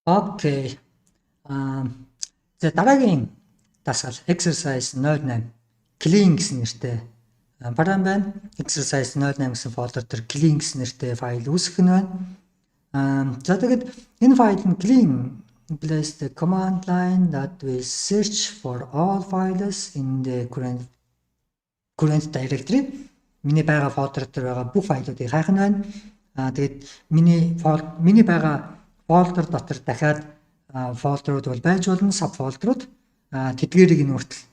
Okay. Аа, за, дараагийн дасгал exercise 08, clean гэсэн нэртэй програм байна. Exercise 08 гэсэн folder дээр clean гэсэн нэртэй файл үүсгэх нь байна. Аа, за, тэгээд энэ файл нь clean place the command line that will search for all files in the current directory. Миний байгаа folder дээр байгаа бүх файлуудыг хайх нь байна. Аа, тэгээд миний байгаа folder дотор дахиад folder ууд бол байж болно, sub folder ууд. Тэдгээрийг нь хүртэл,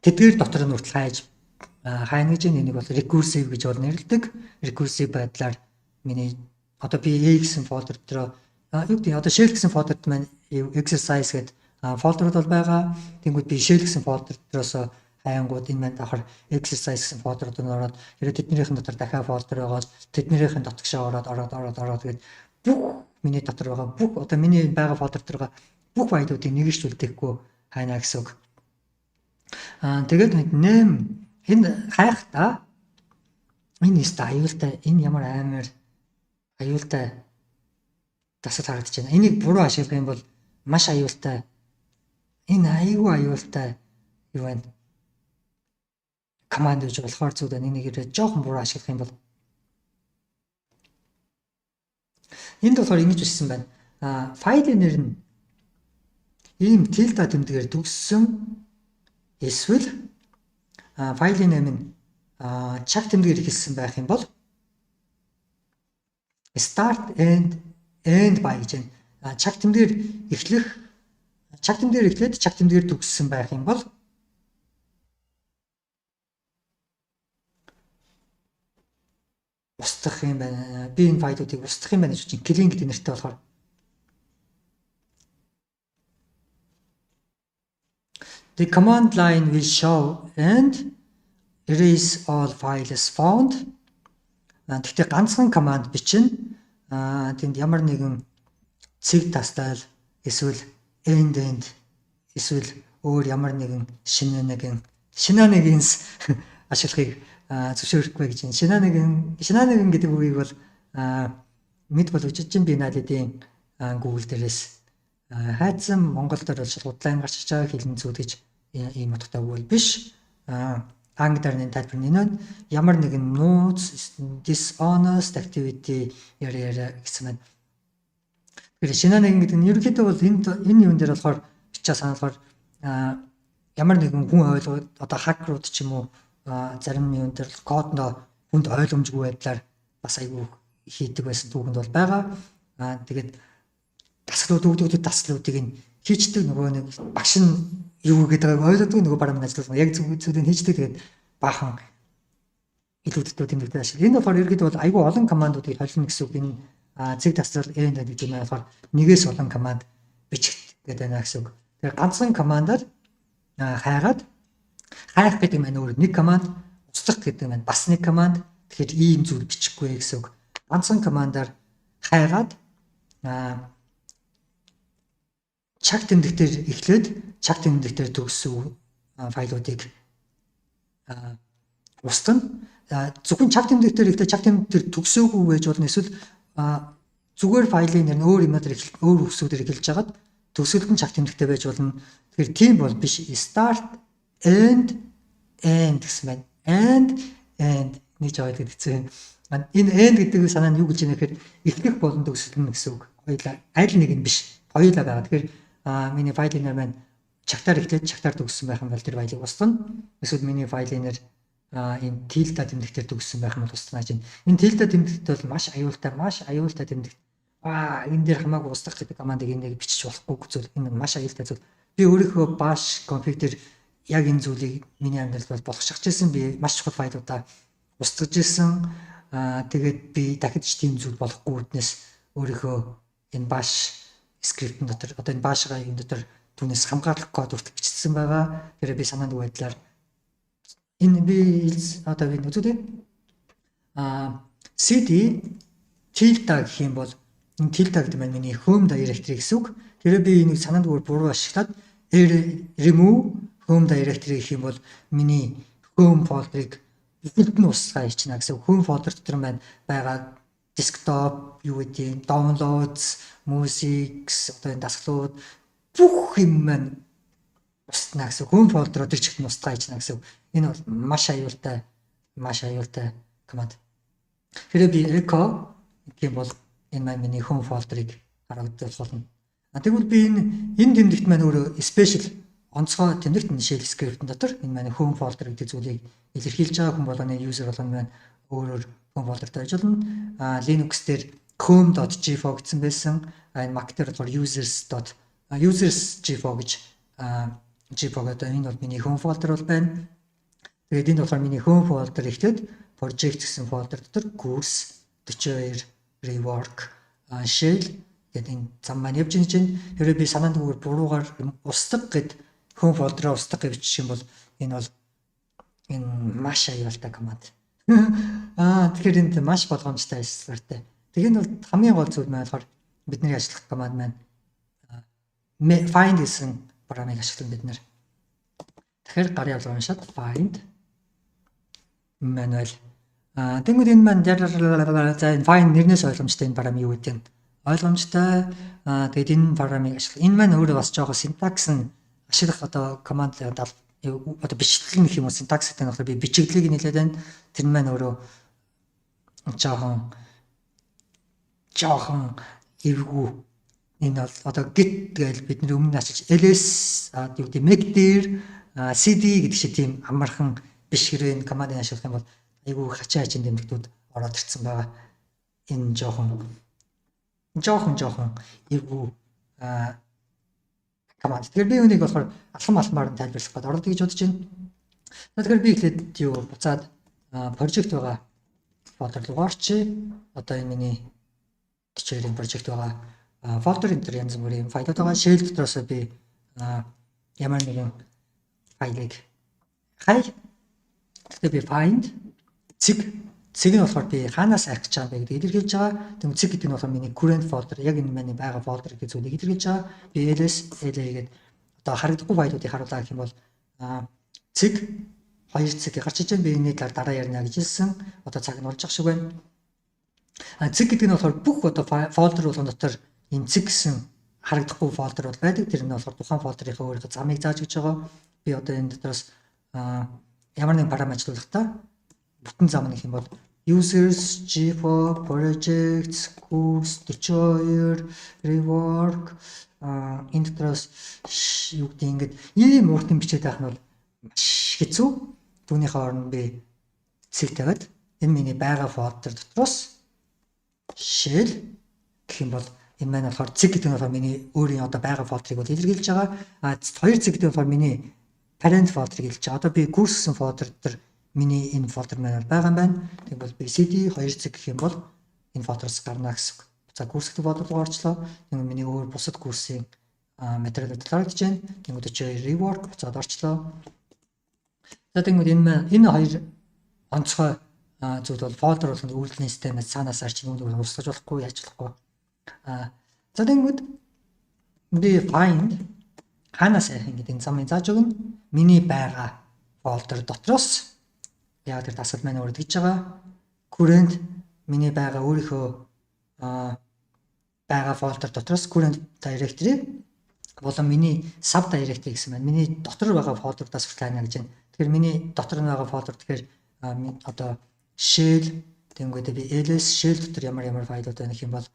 тэдгээр дотор нь хүртэл хайж хайна гэж. Энийг бол recursive гэж бол нэрлэдэг. Recursive байдлаар миний одоо би A гэсэн folder дээр, юу гэдэг, одоо shell гэсэн folder маань exercise гэдэг folder ууд бол байгаа. Тэнгүүд би shell гэсэн folder дээрээс хайнгууд энэ маань давхар exercise гэсэн folder ууд нь ороод, хэрэг тэднийхэн дотор дахиад folder байгаа, тэднийхэн дотгошоо ороод, ороод, ороод, ороод тэгээд бүх миний дотор байгаа бүх, одоо миний байгаа folder дээр байгаа бүх файлуудыг нэгж үлдээхгүй хайна гэсэн үг. Аа, тэгээд name энэ хайхдаа энэ өстө аюултай, энэ ямар амар аюултай дасгал харагдаж байна. Энийг буруу ашиглах юм бол маш аюултай. Энэ айгүй аюултай юу байна? Команд гэж болохоор зүйл байна. Энийг жоохон буруу ашиглах юм бол энд болохоор ингэж бичсэн байна. А, файлын нэр нь ийм tilde тэмдгээр төгссөн эсвэл файлын name нь цаг тэмдгээр эхэлсэн байх юм бол start and end by гэж байна. Цаг тэмдгээр эхлэх, цаг тэмдгээр эхлээд цаг тэмдгээр төгссөн байх юм бол устгах юм байна. Би энэ файлуудыг устгах юм байна гэж чинь clean гэдэг нэртэй болохоор. The command line will show and erase all files found. Гэхдээ ганцхан команд бичнэ. Тэнд ямар нэгэн цэг тастайл эсвэл end end эсвэл өөр ямар нэгэн shenanigans ашиглахыг зөвшөөрөхгүй гэж байна. Shenanigan гэдэг үгийг бол мэд бол өчигчин би налидын Google дээрээс хайцсан. Монгол дээр бол шал худлаа юм гарч иж байгаа, хэлэн зүүд гэж ийм утгатай үг бол биш. Анги даарны тайлбар нь энэ ямар нэгэн нууц, dishonest activity яриа яриа гэсэн байна. Тэгэхээр shenanigan гэдэг нь ерөнхийдөө бол энэ юун дээр болохоор бичээ санаалахаар ямар нэгэн хүн ойлгоод, одоо хакерууд ч юм уу, зарим юун дээр кодноо хүнд ойлгомжгүй байдлаар бас айгүй хийдэг байсан түүхэнд бол байгаа. Тэгээд дасгалууд өгдөг, дасгалуудыг нь хийчдэг, нөгөө нэг багш нь юу гэдэг байгааг ойлгодог, нөгөө баруун ажилласан яг зөв зүйлийг хийчдэг, тэгээд баахан илүүдтэй тэмдэгтэй ашиг. Энэ болохоор ерөнхийдөө бол айгүй олон командуудыг холино гэсэн үг. Энэ цэг тасрал end гэдэг юм болохоор нэгээс олон команд бичих гэдэг байна гэсэн үг. Тэгэхээр ганцхан командаар хайгаад, хайх гэдэг маань өөр нэг команд, устгах гэдэг маань бас нэг команд. Тэгэхээр ийм зүйл бичихгүй гэсэн үг. Ганцхан командаар хайгаад, чаг тэмдэгтэр эхлээд чаг тэмдэгтэр төгссөн файлуудыг устгана. Зөвхөн чаг тэмдэгтэр эхлээд чаг тэмдэгтэр төгсөөгүй байж болно. Эсвэл зүгээр файлын нэр нь өөр юмнаар, өөр үгсүүдээр эхэлж хагаад төгсгөлд нь чаг тэмдэгтэй байж болно. Тэгэхээр тийм бол биш. Start and end гэсэн байна. And end нэг жоо гэдэг хэцүү юм. Энэ end гэдэг санаа нь юу гэж юм гэхээр эхлэх болон төгсгөл нь гэсэн үг. Хоёулаа, аль нэг нь биш. Хоёулаа байгаа. Тэгэхээр миний файлын нэр маань чагтаар эхлээд чагтаар төгссөн байх юм бол тэр файлыг устгана. Эсвэл миний файлын нэр энэ tilde тэмдэгтээр төгссөн байх юм бол устгана чинь. Энэ tilde тэмдэгт бол маш аюултай, маш аюултай тэмдэгт. Аа, энэ дээр хамаагүй устгах гэдэг командыг энийг бичиж болохгүй зүйл. Энэ маш аюултай зүйл. Би өөрийнхөө bash config дээр яг энэ зүйлийг миний амьдралд бол болгочихж ирсэн. Би маш чухал файлуудаа устгаж ирсэн. Аа, тэгээд би дахиж тийм зүйл болохгүй үүднээс өөрийнхөө энэ bash script эн дотор, одоо энэ bash гаа энэ дотор түүнээс хамгаалах код хүртэл бичсэн байгаа. Тэгэхээр би санаанд байдлаар энэ би одоо би үзүүлээ. CD tilde гэх юм бол энэ tilde гэдэг маань миний home directory гэсэн үг. Тэгэхээр би энийг санаанд буруу ашиглаад remove home directory гэх юм бол миний home folder-ыг бүгд нь устгаа хийчихнэ гэсэн. Home folder дотор маань байгаа Desktop, юу гэдэг, downloads, music, одоо энэ дасгалууд, бүх юм маань устна гэсэн. Home folder тэр чигт нь устгаа хийж гэсэн. Энэ бол маш аюултай, маш аюултай команд. Хэрэг би echo гэх юм бол энэ маань миний home folder-ыг харагдах болно. А тэгвэл би энэ тэмдэгт маань өөрөө special, онцгой тэмдэгт нь shell script дотор энэ маань home folder гэдэг зүйлийг илэрхийлж байгаа. Хүн болгоны, user болгоно маань өөрөөр home folder-тай байж болно. А Linux дээр home.gfo гэсэн байсан. А энэ Mac дээр болохоор users gfo гэж, gfo гэдэг энэ бол миний home folder бол байна. Тэгээд энд болохоор миний home folder эхлээд project гэсэн folder дотор course 42 rework shell гэдэг энэ зам маань явж байгаа чинь хэрвээ би санаанд зүгээр буруугаар устгах гэд home folder-аа устгах гэж бичих юм бол энэ бол энэ маш аюултай команд. Тэгэхээр энд маш болгоомжтой ажиллах. Тэгэхээр энэ бол хамгийн гол зүйл маань болохоор бидний ажиллах команд маань find гэсэн програмыг ашиглан бид нэр. Тэгэхээр гарын авлага уншаад find manual. Тэнгүүд энэ маань, за, энэ find нэрнээс ойлгомжтой, энэ програм юу гэдэг нь ойлгомжтой. Тэгээд энэ програмыг ашиглах. Энэ маань өөрөө бас жоохон syntax нь ашиглах одоо команд одоо бичлэг гэх юм уу, syntax гэдэг нь болохоор би бичиглэлийг нэлээд байна. Тэр маань өөрөө жоохон эвгүй. Энэ бол одоо get гэж бидний өмнө ашиглаж ls, юу гэдэг, make dir, cd гэдэг шиг тийм амархан биш. Хэрвээ энэ командыг ашиглах юм бол айгүй хачин хачин тэмдэгтүүд ороод ирсэн байгаа. Энэ жоохон эвгүй команд. Тэгэхээр би үүнийг болохоор алхам алхмаар нь тайлбарлах гээд оролдъё гэж бодож байна. Тэгэхээр би эхлээд юу буцаад project байгаа folder руу орчие. Одоо энэ миний 42-ийн project байгаа folder, энэ төр янз бүрийн файлууд байгаа. Shell дотроос би ямар нэгэн файлыг хай. Тэгэхээр би find цэг, цэг нь болохоор би хаанаас хайх гэж байгаа юм бэ гэдгийг илэрхийлж байгаа. Тэгмээ цэг гэдэг нь болохоор миний current folder, яг энэ миний байгаа folder гэдэг зүйлийг илэрхийлж байгаа. Би ls la гэдэг одоо харагдахгүй файлуудыг харуулаа гэх юм бол цэг хоёр цэг гарч иж байна. Би энэний талаар дараа ярина гэж хэлсэн. Одоо цаг нь болж ах шиг байна. Цэг гэдэг нь болохоор бүх одоо folder болгон дотор энэ цэг гэсэн харагдахгүй folder бол байдаг. Тэр нь болохоор тухайн folder ынхаа өөрийнхөө замыг зааж өгч байгаа. Би одоо энэ дотроос ямар нэгэн параметр ажиллуулахдаа бүтэн зам гэх юм бол users g4 projects course 42 rework, энэ дотроос юу гэдэг, ингээд ийм урт юм бичээд байх нь бол маш хэцүү. Түүнийхээ оронд би цэг тавиад энэ миний байгаа folder дотроос shell гэх юм бол энэ маань болохоор цэг гэдэг нь болохоор миний өөрийн одоо байгаа folder ыг бол илэрхийлж байгаа. А хоёр цэг гэдэг нь болохоор миний parent folder-ыг илж байгаа. Одоо би курс гэсэн folder дээр миний энэ folder маань байгаа юм байна. Тэгвэл би cd хоёр цэг гэх юм бол энэ folder оос гарна гэсэн үг. За, курс гэдэг folder руу орчлоо. Тэгвэл миний өөр бусад курсын материалууд харагдаж байна. Тэнгүүд чи rework буцаад орчлоо. За, тэгвэл энэ хоёр онцгой зүйл бол folder болгонд үйлдлийн системээс цаанаас арч нүг устгаж болохгүй, яаж болохгүй. За, тэгвэл би find хаанаас хайх гэдэг энэ замыг зааж өгнө. Миний байгаа folder дотроос, яг тэр дасгал маань өөрөө тэгж байгаа. Current, миний байгаа өөрийнхөө байгаа folder дотроос current directory болон миний sub directory гэсэн байна. Миний дотор байгаа folder-даас хүртэл хайна гэж байна. Тэгэхээр миний дотор нь байгаа folder, тэгэхээр одоо shell, тэнгуүдээ би ls shell дотор ямар ямар файлууд байна гэх юм бол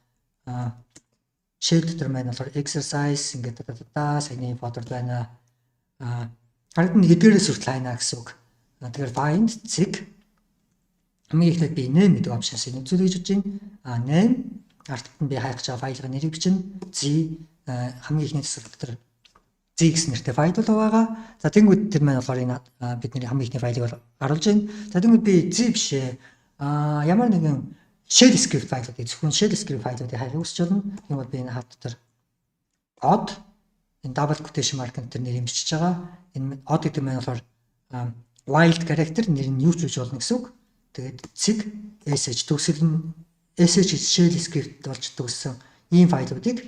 shell дотор маань болохоор exercise ингээд та саяны folder байна. Харагдана, эдгээрээс хүртэл хайна гэсэн үг. Тэгэхээр find цэг, хамгийн эхлээд би name гэдэг option-ыг үзүүлэх гэж бодож байна. Name ард нь би хайх гэж байгаа файлын нэрийг бичнэ. Z, хамгийн эхний дасгал дотор Z гэсэн нэртэй файл бол байгаа. За, тэнгууд тэр маань болохоор энэ бидний хамгийн эхний файлыг бол харуулж байна. За, тэнгууд би Z биш ээ. Ямар нэгэн shell script файлуудыг, зөвхөн shell script файлуудыг хайхыг хүсэж байна. Тэгвэл би энэ хав дотор odd, энэ double quotation mark энэ нэр бичиж байгаа. Энэ odd гэдэг маань болохоор wild character, нэр нь юу ч үж болно гэсэн үг. Тэгээд цэг sh, төгсгөл нь sh shell script болж төгссөн ийм файлуудыг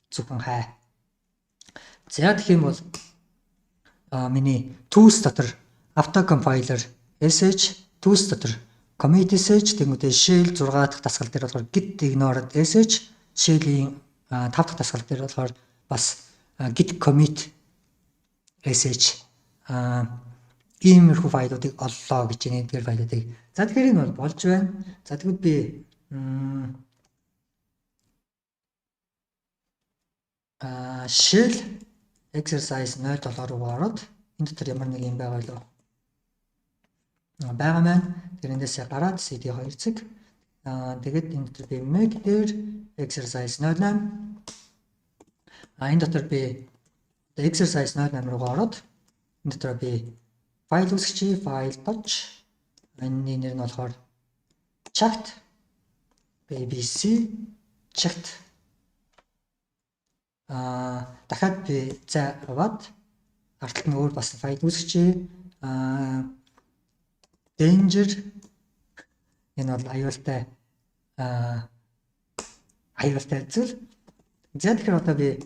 зөвхөн хай. За, тэгэх юм бол миний tools дотор auto compiler sh, tools дотор commit sh, тэгэнгүүтээ shell 6 дахь дасгал дээр болохоор git ignore sh, shell-ийн 5 дахь дасгал дээр болохоор бас git commit sh, иймэрхүү файлуудыг оллоо гэж байна, эдгээр файлуудыг. За, тэгэхээр энэ бол болж байна. За, тэгвэл би shell exercise 07 руу ороод энэ дотор ямар нэг юм байгаа лөө байгаа маань. Тэр эндээсээ гараад cd 2 цэг. Тэгээд энэ дотор би make дээр exercise 08, энэ дотор би exercise 08 руугаа ороод энэ дотор би файл үүсгэчихье. File touch, энэний нэр нь болохоор chat abc chat. Дахиад би зай аваад ард талд нь өөр бас файл үүсгэчихье. Danger, энэ бол аюултай зүйл. За, тэгэхээр одоо би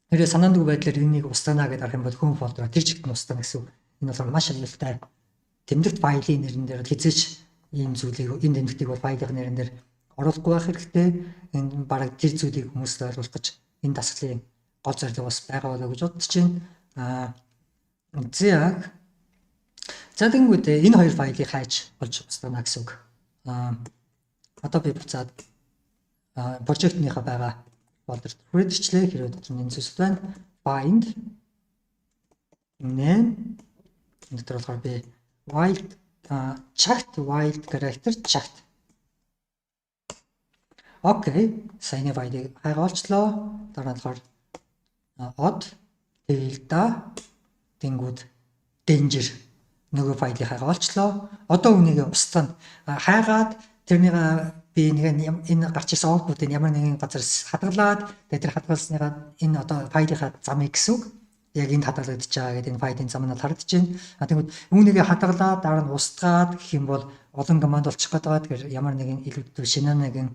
хэрэг санаандгүй байдлаар энийг устгана гэдээ харах юм бол home folder тэр чигт нь устгана гэсэн үг. Энэ болохоор маш аюултай. Тэмдэгт файлын нэрэн дээр хэзээ ч ийм зүйлийг, энэ тэмдэгтийг бол файлын нэрэн дээр оруулахгүй байх хэрэгтэй. Энэ бараг тэр зүйлийг хүмүүст ойлгуулах гэж энэ дасгалын гол зорилго бас байгаа болоо гэж бодож байна. За, тэгэнгүүт энэ хоёр файлыг хайж болж устгана гэсэн үг. Одоо би буцаад project-ийнхаа байгаа folder хүрээд ирчлээ. Хэрвээ дотор нь энэ зүйлс байна. Find name, энэ дотор болохоор би wild chat wild character chat. Окей, саяны файлыг хайгаа олчлоо. Дараа нь болохоор odd tilde, тэнгүүд danger, нөгөө файлыг хайгаа олчлоо. Одоо үүнийг устгана. Хайгаад тэрнийг би нэг энэ гарч ирсэн output-ыг ямар нэгэн газар хадгалаад, тэгээд тэр хадгалсныгаа энэ одоо файлынхаа замыг гэсэн үг. Яг энд хадгалагдчихж байгаа гэдэг энэ файлын зам нь харагдаж байна. А тэгвэл үүнийгээ хадгалаад дараа нь устгаад гэх юм бол олон команд болчих гээд байгаа. Тэгэхээр ямар нэгэн илүү шинэ нэгэн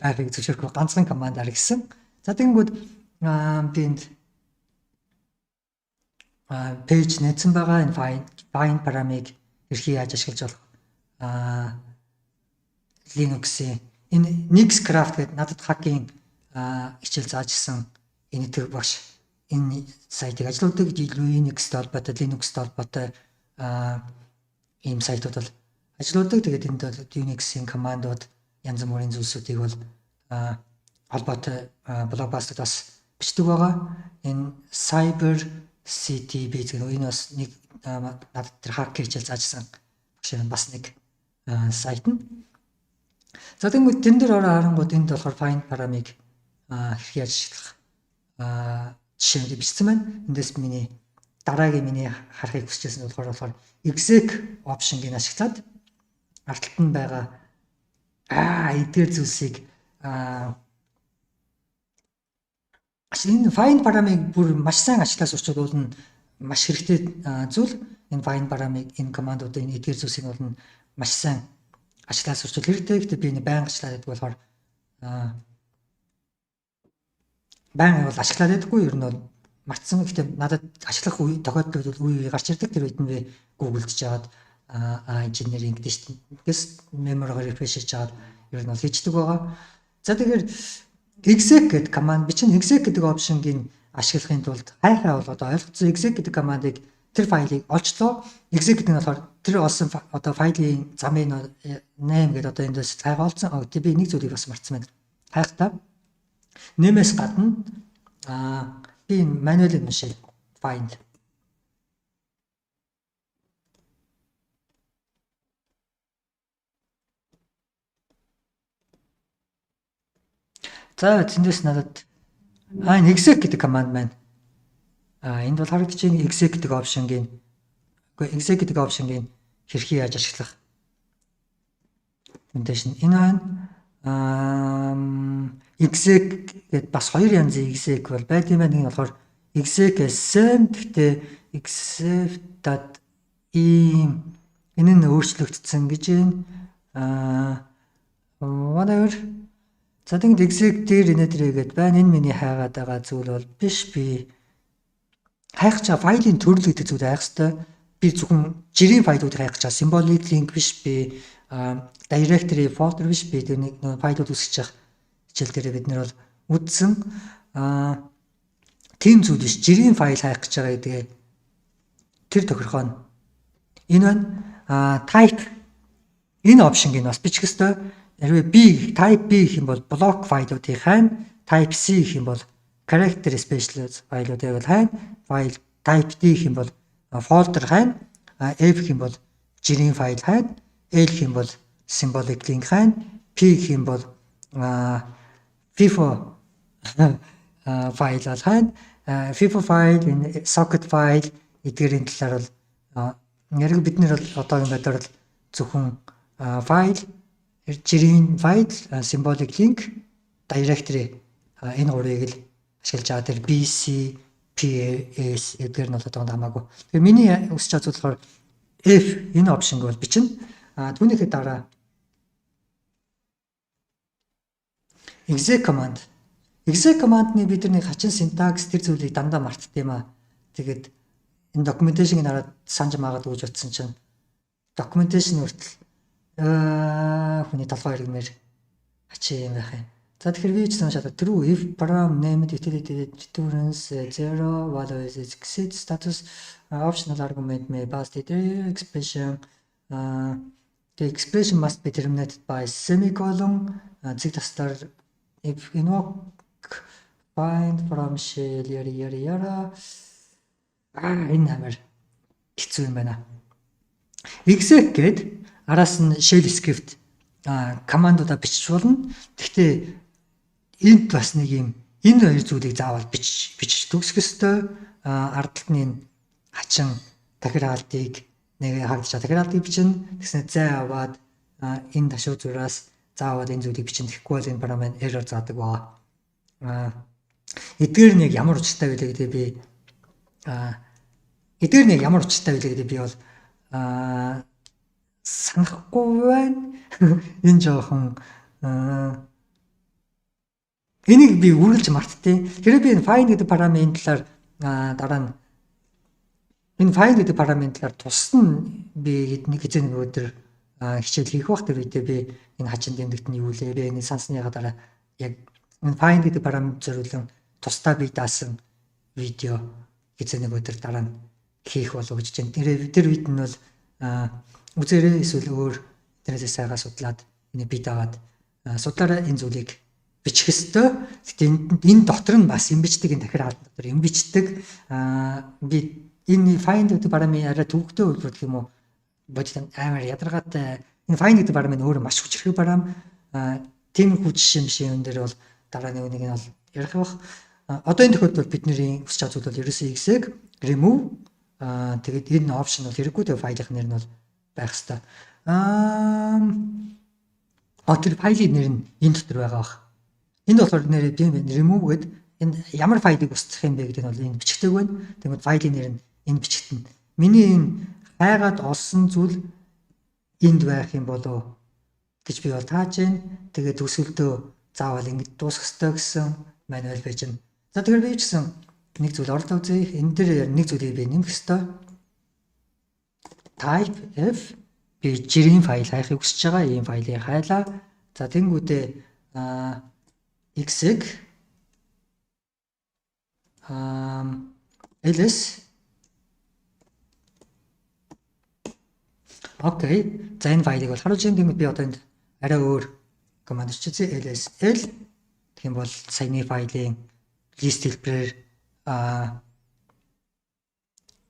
байхыг зөвшөөрөхгүй ганцхан команд гэсэн. За, тэгэнгүүт би энд page нээсэн байгаа. Энэ find param-ыг хэрхэн яаж ашиглаж болох Linux-ийн энэ Nixcraft гэдэг надад хакийн хичээл зааж исэн энэ тэр багш энэ сайтыг ажилладаг. Unix-тэй холбоотой, Linux-тэй холбоотой ийм сайтууд бол ажилладаг. Тэгээд энд бол Unix-ийн командууд, янз бүрийн зүйлсүүдийг бол холбоотой блог постууд бас бичдэг байгаа. Энэ Cyber CTB гэдэг энэ бас нэг надад тэр хак хичээл заажсан багш бас нэг сайт нь. За, тэгэнгүүт тэн дээр ороо харангууд энд болохоор find param-ыг хэрхэн яаж ашиглах жишээнүүд бичсэн байна. Эндээс миний дараагийн миний харахыг хүсэж байсан болохоор exec option-ыг ашиглаад ард талд нь байгаа эдгээр зүйлсийг энэ find param-ыг бүр маш сайн ашиглаж сурчвал бол нь маш хэрэгтэй зүйл. Энэ find param-ыг, энэ командуудын эдгээр зүйлсийг бол нь маш сайн ашиглаж сурчвал хэрэгтэй. Гэхдээ би энэ байнга ашиглаад байдаг болохоор байнга бол ашиглаад байдаггүй. Ер нь бол мартсан. Гэхдээ надад ашиглах үе тохиолдол үе үе гарч ирдэг. Тэр үед нь би Google-дж жагаад инженер ингэдэж шүү дээ. Гэс memory-гоор refresh хийж жагаад ер нь бол хийждэг байгаа. За, тэгэхээр exec гэдэг команд би чинь exec гэдэг option-ыг ашиглахын тулд хайхаа бол одоо ойлгоцсон. Exec гэдэг командыг тэр файлыг олчлоо. Exec гэдэг нь болохоор тэр олсон одоо файлын замыг name гэдэг одоо эндээс хайгаа олцсон. Би нэг зүйлийг бас мартсан байна. Хайхдаа name-ээс гадна би энэ manual-ыг уншъя. Find. За, тэндээс надад энэ exec гэдэг команд байна. Энд бол харагдаж байна exec гэдэг option-гийн, үгүй, exec гэдэг option-гийн хэрхэн яаж ашиглах. Эндээс нь энэ байна. Exec гэдээ бас хоёр янзын exec бол байд юм байна. Нэг нь болохоор exec sm, гэхдээ exec dot ийм энэ нь өөрчлөгдсөн гэж байна. Whatever. За, тэгэд exec дээр инээ дээрээ байна. Энэ миний хайгаад байгаа зүйл бол биш. Би хайх чаа файлын төрөл гэдэг зүйл хайх хэвээр. Би зөвхөн жирийн файлуудыг хайх гэж байгаа. Symbolic link биш, би directory, folder биш, би тэр нэг файлууд үүсгэж явах хичээл дээр бид нар бол үзсэн. Тийм зүйл биш. Жирийн файл хайх гэж байгаа гэдгээ тэр тохиргоо нь энэ байна. Type энэ option-ыг бас бичих ёстой. Хэрвээ B, type B гэх юм бол block файлуудыг хайна, type C гэх юм бол character special файлуудыг бол хайна, file type D гэх юм бол folder хайна, F гэх юм бол жирийн файл хайна, L гэх юм бол symbolic link хайна, P гэх юм бол FIFO файл бол хайна, FIFO файл, энэ socket файл эдгээрийн талаар бол яг бид нар бол одоогийн байдлаар бол зөвхөн файл, жирийн файл, symbolic link, directory энэ гурвыг л ашиглаж байгаа. Тэр B, C, P, S эдгээр нь бол одоо хамаагүй. Тэгэхээр миний хүсэж байгаа зүйл болохоор F энэ option-г бол бичнэ. Түүнийхээ дараа exec command. Exec command-ны бид нар нэг хачин syntax тэр зүйлийг дандаа мартд юм аа. Тэгээд энэ documentation-ыг хараад санаж магадгүй гэж утсан чинь documentation хүртэл хүний толгой эргэмээр хачин юм байх юм. За, тэгэхээр би ч уншаад true if param named utility returns zero value is exit status, optional argument may pass the expression, the expression must be terminated by semicolon, цэг таслаар if invoke find from shell yara yara yara. Энэ амар хэцүү юм байна. Exec гээд араас нь shell script командуудаа бичиж болно. Гэхдээ энд бас нэг юм, энэ хоёр зүйлийг заавал бичиж бичиж төгсөх ёстой. Ард талд нь энэ хачин тахираалтыг нэг харагдаж байгаа тахираалтыг бичнэ. Тэгснэ зай аваад энэ ташуу зураас заавал энэ зүйлийг бичнэ. Тэгэхгүй бол энэ програм error заадаг байгаа. Эдгээр нь яг ямар учиртай вэ гэдэг би эдгээр нь яг ямар учиртай вэ гэдэг би бол санахгүй байна. Энэ жоохон энийг би үргэлж мартдیں۔ Тэгэхээр би энэ find гэдэг параметрын талаар дараа нь, энэ find гэдэг параметрын талаар тусна би нэг хэзээ нэг өдөр хичээл хийх бах. Тэр үедээ би энэ хачин тэмдэгт нь юу лээ, би энэ сансныхаа дараа яг энэ find гэдэг параметр зориулан тусдаа би даасан видео хэзээ нэг өдөр дараа нь хийх болов гэж байна. Тэр үед нь бол үзээрэй, эсвэл өөр интернетээс сайгаа судлаад энийг би дагаад судлаараа, энэ зүйлийг бичих ёстой. Гэхдээ энэ дотор нь бас юм бичдэг, энэ дахир хаалт дотор юм бичдэг. Би энэ find гэдэг параметр арай төвөгтэй хэлбэр гэх юм уу, бодит амар ядаргаатай. Энэ find гэдэг параметр өөрөө маш хүчирхэг парам. Тиймэрхүү жишээ биш юм дээр бол дараа нэг нэг нь бол ярих бах. Одоо энэ тохиолдолд бидний хүсэж байгаа зүйл бол ерөөсөө exec remove, тэгээд энэ option бол хэрэггүй, тэгээ файлын нэр нь бол байх хэвээр. Тэр файлын нэр нь энэ дотор байгаа бах. Энд болохоор нэр тийм remove гээд энэ ямар файлыг устгах юм бэ гэдэг нь бол энэ бичигдэг байна. Тэгмэд файлын нэр нь энэ бичигдэнэ. Миний энэ хайгаад олсон зүйл энд байх юм болов гэж би бол тааж байна. Тэгээд төгсгөлдөө заавал ингэж дуусах ёстой гэсэн manual байж байна. За, тэгэхээр би ч гэсэн нэг зүйл орлоо үзье. Энэ дээр нэг зүйлийг би нэмэх ёстой. Type F, би жирийн файл хайхыг хүсэж байгаа. Ийм файлыг хайлаа. За, тэнгүүдээ exec ls. Окей. За, энэ файлыг бол харуулж байна. Тэнгүүд би одоо энд арай өөр команд бичсэн, ls l гэх юм бол саяны файлын list хэлбэрээр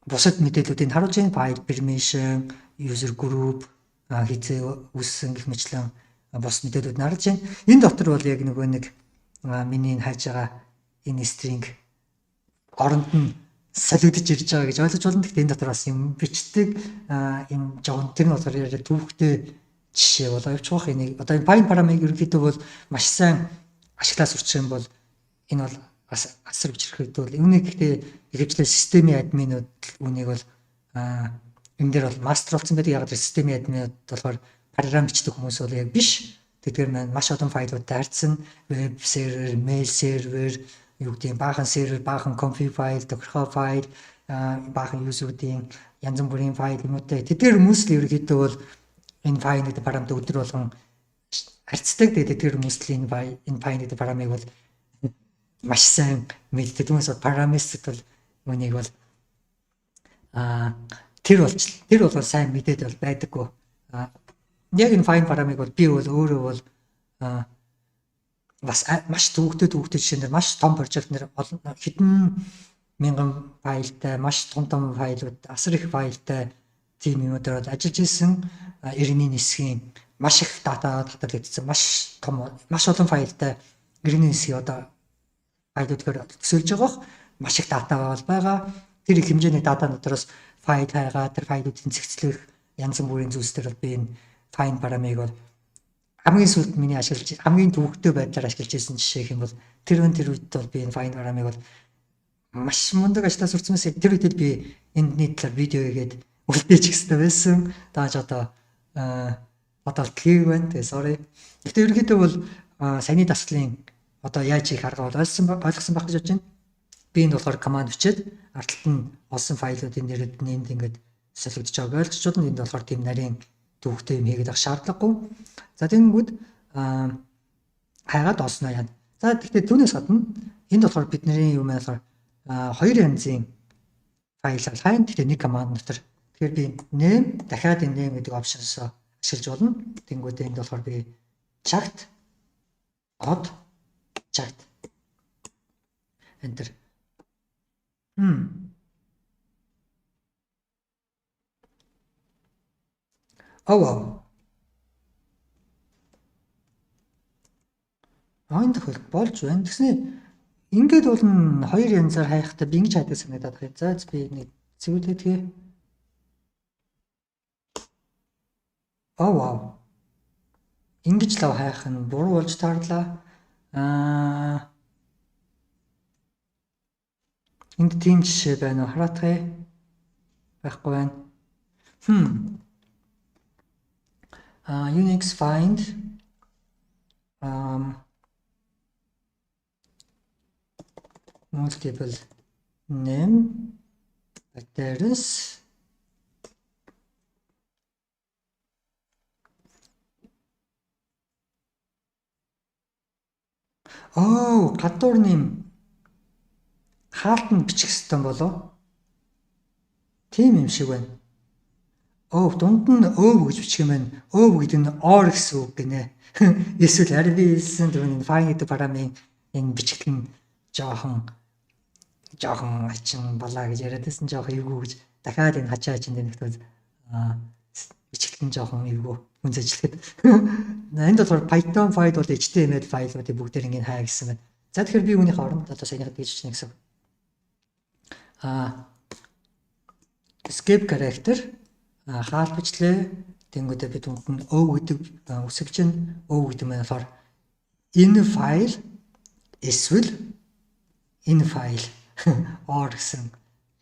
бусад мэдээллүүдийг харуулж байна. File permission, user group, хэзээ үүссэн гэх мэтлэн бус мэдээлүүд нь харж байна. Энэ дотор бол яг нөгөө нэг миний хайж байгаа энэ string оронд нь солигдож ирж байгаа гэж ойлгож байна. Гэхдээ энэ дотор бас юм бичдэг, энэ жоон тэр нь болохоор яриа түүхтэй жишээ болоо явчих бах. Энийг одоо энэ find параметрыг ерөнхийдөө бол маш сайн ашиглаа сурчих юм бол энэ бол бас асар хүчрхэгдвэл бол үүнийг гэхдээ ихэвчлэн системийн админууд үүнийг бол энэ дээр бол мастер болсон байдаг. Яг тэр системийн админууд болохоор програм бичдэг хүмүүс бол яг биш. Тэдгээр маань маш олон файлуудтай харьцсан, веб сервер, mail сервер, юу гэдэг, баахан сервер, баахан config файл, тохиргоо файл, баахан user-уудын янз бүрийн файл юмтай. Тэдгээр хүмүүс л ерөнхийдөө бол энэ find гэдэг параметр өдөр болгон харьцдаг. Тэгээд тэдгээр хүмүүс л энэ find гэдэг параметрыг бол маш сайн мэддэг. Түүнээс бол программист бол үүнийг бол тэр болж тэр бол сайн мэдээд бол байдаггүй. Яг энэ find параметрыг бол би бол өөрөө бол бас маш төвөгтэй жишээн дээр маш том project нэр олон хэдэн мянган файлтай, маш том том файлууд, асар их файлтай тийм юмудаар бол ажиллаж исэн. Иргэний нисхийн маш их дата хадгалагдсан, маш том, маш олон файлтай иргэний нисхийн одоо файлууд гэхээр төсөөлж байгаа маш их дата бол байгаа. Тэр их хэмжээний дата дотроос файл хайгаа, тэр файлуудын зэгцлэх янз бүрийн зүйлс төр бол би энэ find параметрыг бол хамгийн сүүлд миний ашиглаж, хамгийн төвөгтэй байдлаар ашиглаж ирсэн жишээ гэх юм бол тэр үед бол би энэ find параметрыг бол маш мундаг ажиллаа сурцсан байсан. Тэр үед би энэний талаар видео хийгээд үлдээч гэстэй байсан. Дааж одоо тгийг байна. Тэгээ sorry. Гэхдээ ерөнхийдөө бол саяны дасгалын одоо яаж хийх арга бол ойлгосон байх гэж бодож байна. Би энд болохоор команд бичээд ард талд нь олсон файлуудын нэрүүд нь энд ингээд солигдож байгааг ойлгож байна. Энд болохоор тийм нарийн төвөгтэй юм хийгээд авах шаардлагагүй. За, тэгэнгүүт хайгаад олсноо яана. За, тэгэхээр түүнээс гадна энд болохоор бидний юм болохоор хоёр янзын файл бол хайна. Тэгэхээр нэг команд дотор. Тэгэхээр би name, дахиад энэ name гэдэг options ашиглаж болно. Тэнгүүд энд болохоор би чагт од чагт enter. Oh wow. Энэ тохиолдолд болж байна. Тэгснэ ингээд бол нь хоёр янзаар хайхтай би ингэж хайдаг санагдаад байна. За, би нэг цэвэрлэдгээ. Oh wow. Ингэж лав хайх нь буруу болж таарлаа. Энд тийм жишээ байна уу? Хараатгая. Байхгүй байна. Unix find multiple name patterns. Оо, гадуур нэм хаалтанд бичих хэвээр болов. Тийм юм шиг байна. Өө, дунд нь өв гэж бичих юм байна. Өв гэдэг нь or гэсэн үг гинэ. Эсвэл арай би хэлсэн түрүүний find гэдэг параметрын энэ бичигдэл нь жоохон ачин балаа гэж яриад байсан, жоохон эвгүй гэж. Дахиад энэ хачаа ачин дэнэгтвэл бичигдэл нь жоохон эвгүй хүн зэжлэхэд. Энд болохоор Python файл бол HTML файлуудыг бүгдээр ингэ хаа гэсэн байна. За, тэгэхээр би үүнийхээ оронд одоо саяныхад гэж бичнэ гэсэн. Escape character хаалт бичлээ. Тэнгүүдээ би дунд нь O гэдэг үсэг чинь, O гэдэг нь болохоор энэ файл эсвэл энэ файл or гэсэн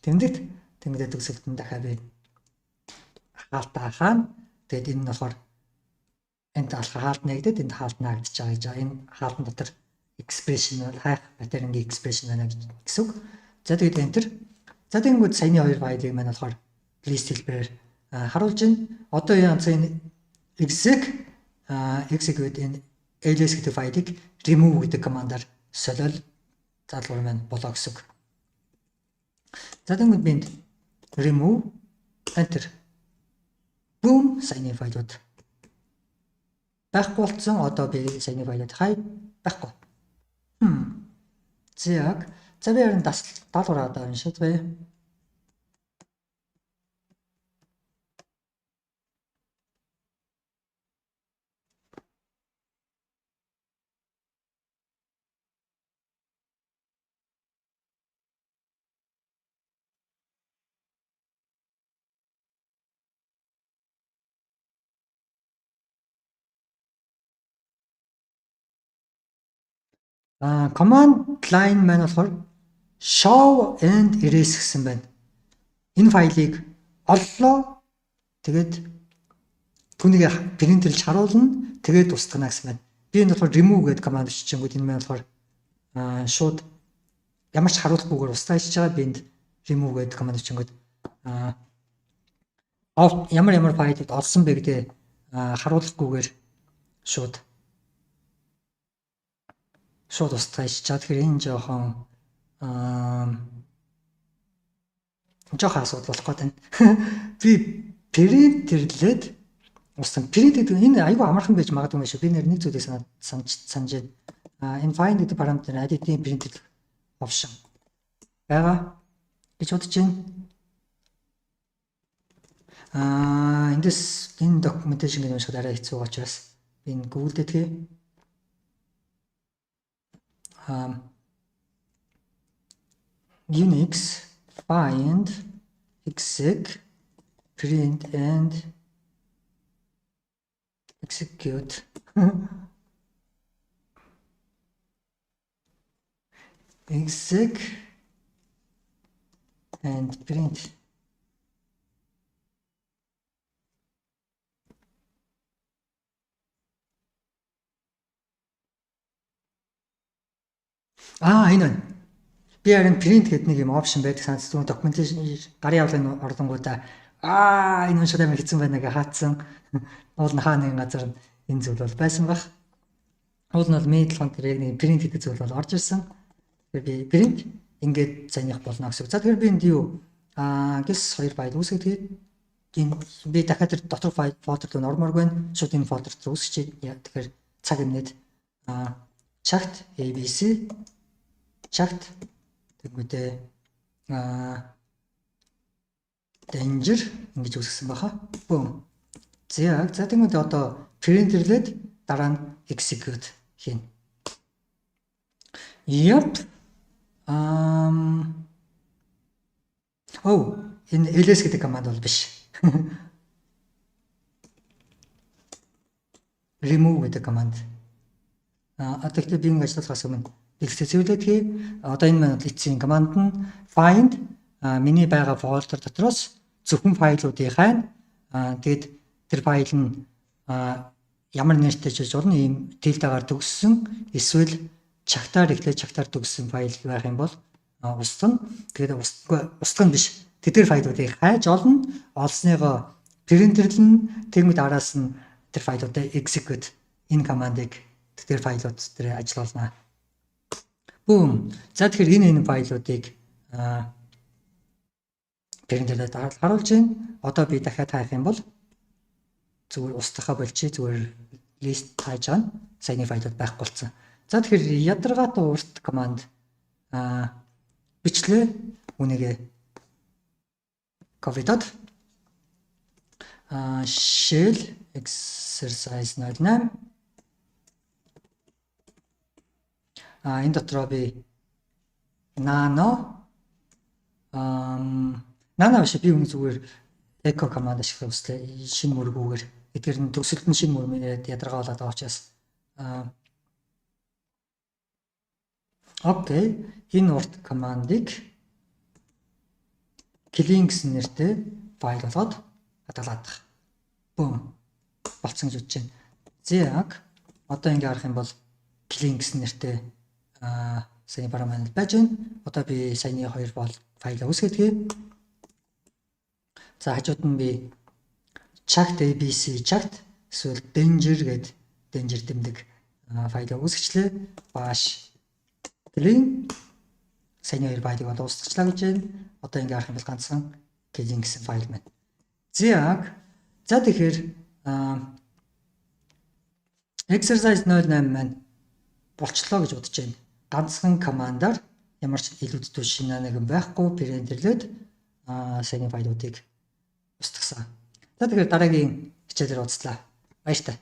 тэмдэгт. Тэнгүүдээ төгсөлт нь дахиад би хаалтаа хаана. Тэгээд энэ нь болохоор энд алхах хаалт нээгдээд, энд хаалт наагдчих байгаа гэж байгаа. Энэ хаалтан дотор expression бол хайх pattern-ийн expression байна гэсэн үг. За, тэгээд enter. За, тэгэнгүүт саяны хоёр файлыг маань болохоор list хэлбэрээр харуулж байна. Одоо янз энэ exec гэдэг энэ ls гэдэг файлыг remove гэдэг командаар солиол залгуур маань болоо гэсэн үг. За, тэгэнгүүт би энд remove enter. Boom, саяны файлууд байхгүй болсон. Одоо би саяны файлууд хай байхгүй. За, за би харин даалгавар одоо уншаад бай. Command line маань болохоор show and erase гэсэн байна. Энэ файлыг оллоо. Тэгээд түүнийг принтерлж харуулна. Тэгээд устгана гэсэн байна. Би энэ болохоор remove гэдэг команд биччихэнгүүд энэ маань болохоор шууд ямар ч харуулахгүйгээр устгаж байгаа. Би энд remove гэдэг команд бичингүүд Ямар ямар файлууд олсон бэ гэдэг харуулахгүйгээр шууд шууд устгаж чаа. Тэгэхээр энэ жоохон жоохон асуудал болох гээд байна. Би print-эрлээд устган. Print гэдэг энэ айгүй амархан байж магадгүй юм шүү. Би нэр нэг зүйлийг санаад санаж санаж байна. Энэ find гэдэг параметр edit-ийн print option байгаа гэж бодож байна. Эндээс энэ documentation гэж уншихад арай хэцүү учраас би энэ Google дээр тгий. Unix find exec print and execute, exec and print. Энэ байна. Би харин print гэдэг нэг юм option байдаг санагдсан. Documentation гарын авлагын орлонгуудаа энэ уншихад амар хэцүү байна гэж хаацсан. Уул нь хаа нэгэн газар энэ зүйл бол байсан байх. Уул нь бол миний телефон дээр яг нэг print гэдэг зүйл бол орж ирсэн. Тэгэхээр би print ингээд саяных болно гэсэн. За, тэгэхээр би энд юу гэс хоёр файл үүсгэдэг. Энэ би дахиад тэр дотор файл folder руу нормоор байна. Шууд энэ folder руу үүсгэж. Тэгэхээр цаг өмнөд чагт ABC чагт тэгмүүдээ danger ингэж үүсгэсэн баха. Бүүм. За, тэгмүүд одоо print-эрлээд дараа нь execute хийнэ. Yep. Oh, энэ ls гэдэг команд бол биш. Remove гэдэг команд. Одоо тэгэхээр би ингэ ажиллахаас өмнө дэлгэцээ цэвэрлээд хий. Одоо энэ маань эцсийн команд нь find, миний байгаа folder дотроос зөвхөн файлуудыг хайна. Тэгээд тэр файл нь ямар нэртэй ч болно, ийм tilde-гаар төгссөн эсвэл чагтаар эхлээд чагтаар төгссөн файл байх юм бол устгана. Тэгээд устгах нь биш. Тэдгээр файлуудыг хайж олно. Олсныгоо print-эрлэн, тэгмэд араас нь тэр файлуудыг execute энэ командыг тэдгээр файлууд дээр ажиллуулна. Бүүм. За, тэгэхээр энэ файлуудыг print-эрлээд харуулж байна. Одоо би дахиад хайх юм бол зүгээр устгахаа болчих, зүгээр list хайж байгаа нь саяны файлууд байхгүй болсон. За, тэгэхээр ядаргаатай урт команд бичлээ. Үүнийгээ copy-дод shell exercise 08, энэ дотроо би nano, nano биш, би үнэ зүгээр echo команд ашиглах хүслээ шинэ мөргүүгээр. Эдгээр нь төгсөлд нь шинэ мөр яриад ядаргаа болоод байгаа учраас окей, энэ урт командыг clean гэсэн нэртэй файл болгоод хадгалаад. Бүүм. Болцсон гэж бодож байна. За, одоо ингэ харах юм бол clean гэсэн нэртэй саяны параметр байж байна. Одоо би саяны хоёр бол файлаа үүсгэдэг. За, хажууд нь би чагт ABC чагт эсвэл danger гэд danger дэмдэг файлаа үүсгэчлээ. Bash clean, саяны хоёр файлыг бол устгачлаа гэж байна. Одоо ингэ харах юм бол ганцхан clean гэсэн файл байна. За, тэгэхээр exercise 08 маань болчлоо гэж бодож байна. Ганцхан командаар ямар ч илүүдтэй шинэ нэгэн байхгүй print-эрлээд саяны файлуудыг устгасан. За, тэгэхээр дараагийн хичээлээр уулзлаа. Баяртай.